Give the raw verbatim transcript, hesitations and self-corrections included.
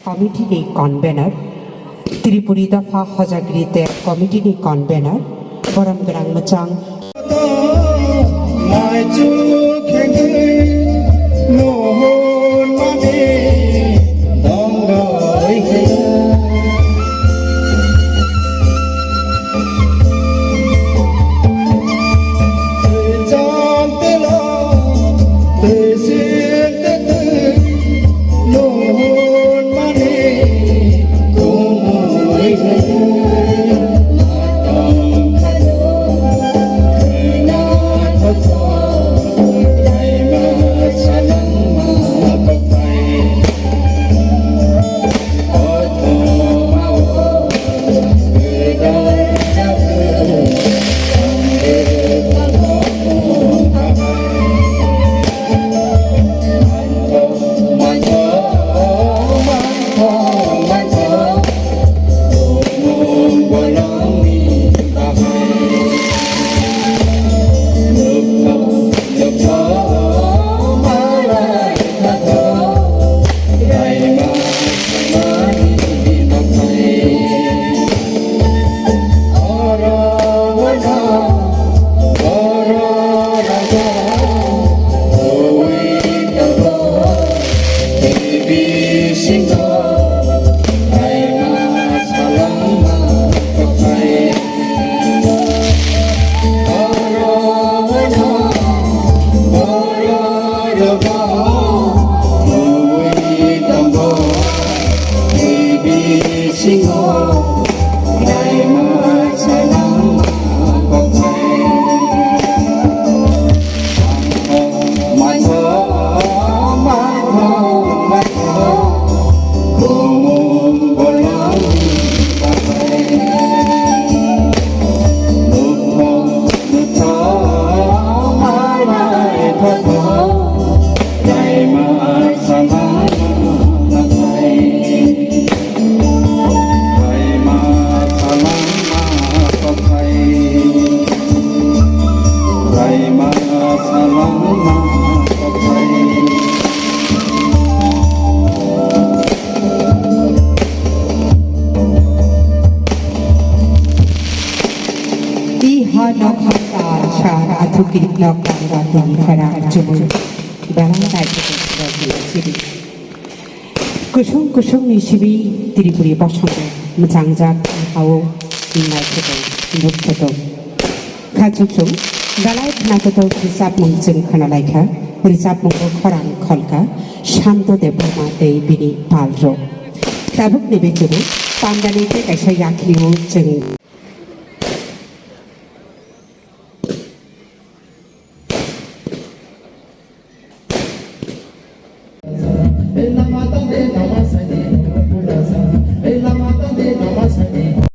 Committee ni convener, Tripuri Dopha Hojagiri Tel Committee ni convener, borom gwnang mwchang. Iha nokha sar sar athukiri nok tangga tini phara chumui belai naithok siri. Kusung kusung ni simi Tripuri bosong mwchangjak hao naithok nukhotok. Khachuksung belai khnakotok rijapmung chwng khwnalaikha, rijapmungo khorang kholka Shanto Debbarma tei bini palrok. Tabukni bisingo pandani tei kaisa yakni o chwng.